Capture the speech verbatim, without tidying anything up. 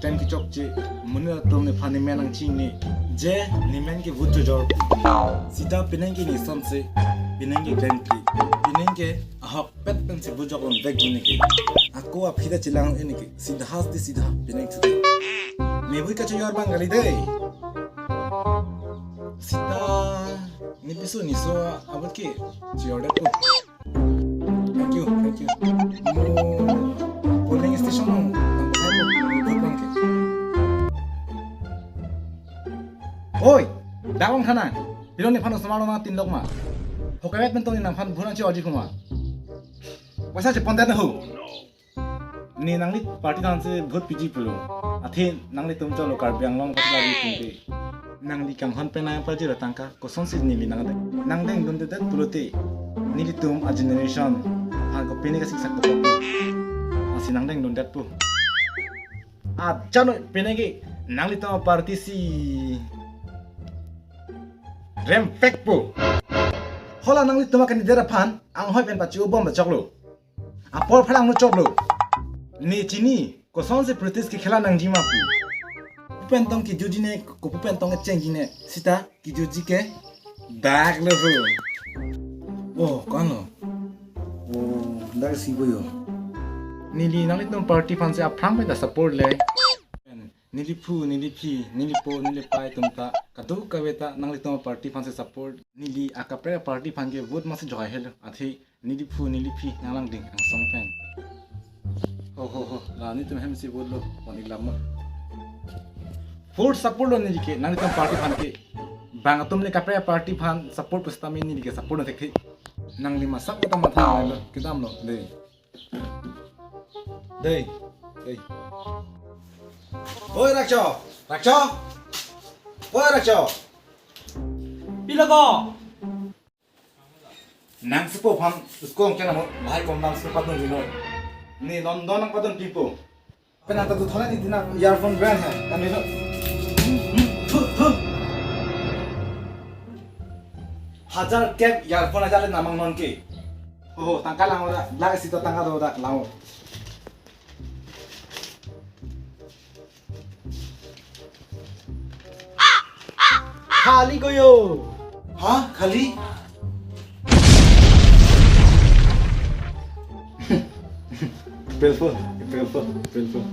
Klem kechokche, monit atum nephan nemen nangchinine, je nemen ke vote chojor. Sita penang ke ne sonse, penang ke klem kri, penang ke ahokpet pensi vote jok lom vek ne ke. Ako aphi ta chelang ne ke, sidha de sidha, penang chute. Ne vote kachojor abang kali dei. Sita, ne piso ne so, abot ke, chojor de ko. Thank you, thank you. Mo polling station nang, nang pasai po, vote nang ke. Oi, dawang thana. Pilo nephan osomar nang tin lok ma. Hokai vet mentong ne nangphan vote nangche oji kuma. Paisa chepon det ho. Ne nangli party thansi vote piji pulo. Athe nanglitum cholo Karbi Anglong party lagi tumte. Nangli kanghon pen nang paji ra tangka kosonsi neli nangdeng. Nangdeng dundedet pulote. Nelitum a generation aphan kopine kasiksak ko. Lasi nangdeng dundet pu. Ajano penang ke nanglitum party si rempek pu. Hala nanglitum a candidate aphan anghoi pen pachu bom bachoklo. Apor phalang no choklo. Ne chini, kosonsi protest kekhela nangji ma pu. Pu pen tong kejutji ne, ko pu pen tong kechengji ne, sita kejutji ke dak lo pu. Oh, ko-an lo? Oh, dak si ko yo. Neli nanglitum party aphansi aphrang pen ta support le. Neliphu, neliphi, nelipo, nelipei atum ta, kadokave ta nanglitum party aphansi support. Neli akaprek party aphan ke vote masi joi helo. Athe neliphu, neliphi nanglangding angsong pen. Ho, ho, ho, la netum hemsi vote lo, pon ik lam mo. Full support lo neli ke, nanglitum party aphan ke. Bang atum le kaprek party aphan support pusitame neli ke support lo thekthe. Nangli masak kota matha lo, kedam lo, dei. Dei, dei. Oi, Rakcho, Rakcho. Oi, Rakcho. Pilo ko? Nang sepo aphan skong kena mo, lahai kom nang sepo padun dino. Ne London nangpadun pipo. Pen anta tu thola ne tina earphone brand hai, kan dino. Hajar kep earphone hajar le namang non ke. Oh, tangka lang ora, lagi sita tangka do dak lang. Khali ko yo. Ha? Khali? April Fool, April Fool, April Fool.